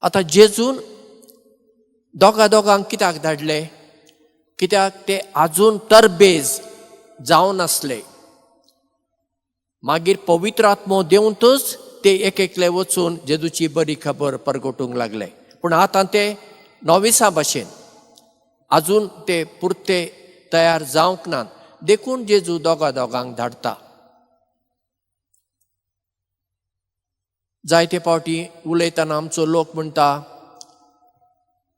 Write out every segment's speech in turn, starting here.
आतां जेजून दोगा दोगांक कित्याक धाडले? कित्याक ते आजून तरबेज जावन आसले. मागीर पवित्र आत्मो देवतच ते एक एकले वचून जेजूची बरी खबर परगटूंक लागले. पूण आतां ते नोविसा भाशेन आजून ते पुरते तयार जावंक नात, देखून जेजू दोगा दोगांक धाडटा. जायते फावटी उलयतना आमचो लोक म्हणटा,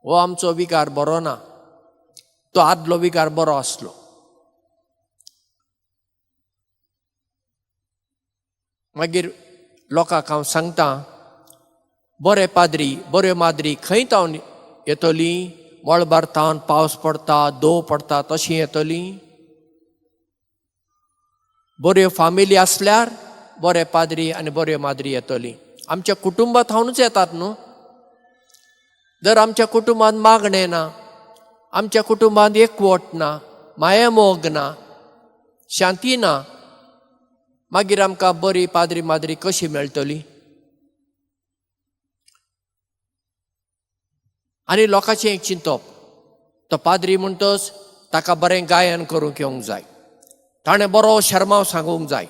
हो आमचो विगार बरो ना, तो आदलो विगार बरो आसलो. मागीर लोकांक हांव सांगता, बरे पाद्री बऱ्यो माद्री खंय तावन येतली? मळबार तावन पावस पडता, दंव पडता तशीं येतली? बऱ्यो फामिली आसल्यार बरे पाद्री आनी बऱ्यो माद्री येतली. आमच्या कुटुंबात थावनूच येतात न्हू. जर आमच्या कुटुंबांत मागणें ना, आमच्या कुटुंबांत एकवट ना, मायामोग ना, शांती ना, मागीर आमकां बरी पाद्री माद्री कशी मेळटली? आनी लोकांचें एक चिंतप, तो पाद्री म्हणटच ताका बरें गायन करूंक येवंक जाय, ताणें बरो शर्माव सांगूंक जाय,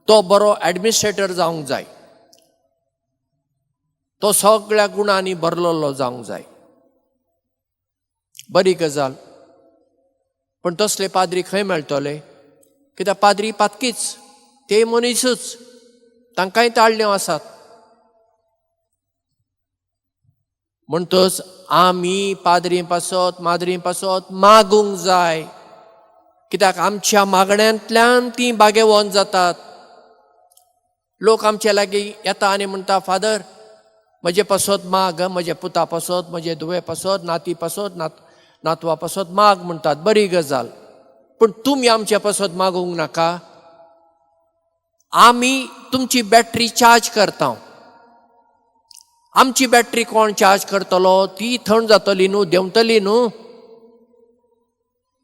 तो बरो एडमिनिस्ट्रेटर जावंक जाय, तो सगळ्या गुणांनी भरलेलो जावंक जाय. बरी गजाल, पूण तसले पाद्री खंय मेळटले? कित्याक पाद्री पातकीच, ते मनीसूच, तांकांय ताळण्यो आसात. म्हणटच आमी पाद्री पासत माद्री पासत मागूंक जाय, कित्याक आमच्या मागण्यांतल्यान तीं बागेवन जातात. लोक आमचे लागीं येता आनी म्हणटा, फादर म्हजे पासत माग, म्हजे पुता पासत, म्हजे धुवे पासत, नाती पासत, नातवा पासत माग म्हणटात. बरी गजाल, पूण तुमी आमचे पासत मागूंक नाका. आमी तुमची बॅटरी चार्ज करता. आमची बॅटरी कोण चार्ज करतलो? ती थंड जातली न्हू, देंवतली न्हू.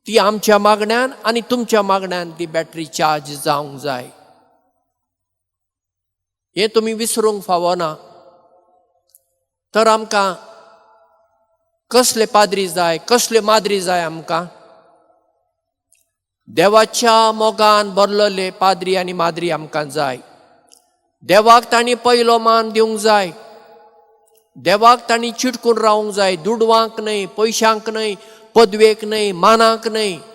ती आमच्या मागण्यान आनी तुमच्या मागण्यान ती बॅटरी चार्ज जावंक जाय. हें तुमी विसरूंक फावना. तर आमकां कसले पाद्री जाय, कसल्यो माद्री जाय? आमकां देवाच्या मोगान भरलेले पाद्री आनी माद्री आमकां जाय. देवाक तांणी पयलो मान दिवंक जाय, देवाक तांणी चिटकून रावंक जाय, दुडवांक न्हय, पयशांक न्हय, पदवेक न्हय, मानाक न्हय.